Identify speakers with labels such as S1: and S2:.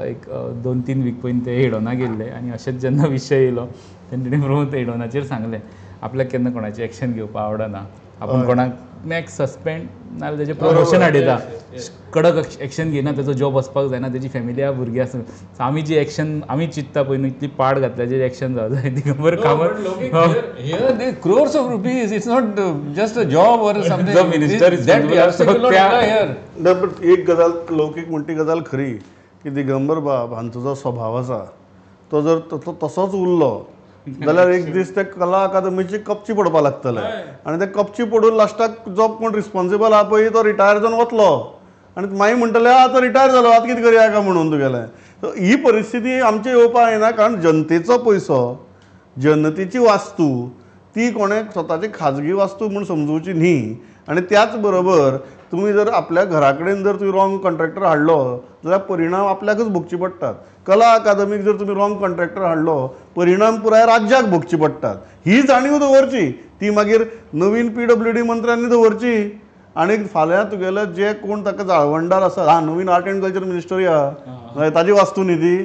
S1: एक 2-3 वीक पयलीं ते हेडोना गेल्ले आनी अशेंच जेन्ना विशय येयलो तेन्ना तेणी प्रमोद हेडोनाचेर सांगलें आपल्याक केन्ना कोणाची एक्शन घेवपाक आवडना, आपूण कोणाक मॅक्स सस्पेंड नाजाल्यार तेजें प्रमोशन हाडयता, कडक एक्शन घेयना, तेजो जॉब वचपाक जायना, तेजी फॅमिली आहा, भुरगीं आसा. सो आमी जी एक्शन आमी चिंत्ता पळय न्हू इतली पाड घातल्या जे एक्शन जावं जाय Digambar Kamat.
S2: Crores of rupees, it's not just a job or something.
S1: The minister is
S2: that yardstick will not apply here.
S3: ना, पण एक गजाल लौकीक म्हणटी ती गजाल खरी की दिगंबर बाब हांचो जो स्वभाव आसा तो जर तसोच उरलो जाल्यार एक दीस ते कला अकादमीची कपची पडपाक लागतले आनी ते कपची पडून लास्टाक जो कोण रिस्पॉन्सिबल आहा पळय तो रिटायर जावन वतलो आनी मागीर म्हणटले आतां रिटायर जालो आतां कितें करया काय म्हणून तुगेलें. सो ही परिस्थिती आमची येवपाक येना, कारण जनतेचो पयसो, जनतेची वास्तू ती कोणें स्वताची खाजगी वास्तू म्हूण समजूची न्ही. आनी त्याच बरोबर तुमी जर आपल्या घरा कडेन जर तुमी रॉंग कॉन्ट्रॅक्टर हाडलो जाल्यार परिणाम आपल्याकच भोगचे पडटात. कला अकादमीक जर तुमी रॉंग कॉन्ट्रॅक्टर हाडलो परिणाम पुराय राज्याक भोगचे पडटात. ही जाणीव दवरची, ती मागीर नवीन PWD मंत्र्यांनी दवरची. आनी फाल्यां तुगेले जे कोण ताका जाळवणदार आसा, हा नवीन आर्ट एंड कल्चर मिनिस्टर या ताजी वास्तू न्ही ती.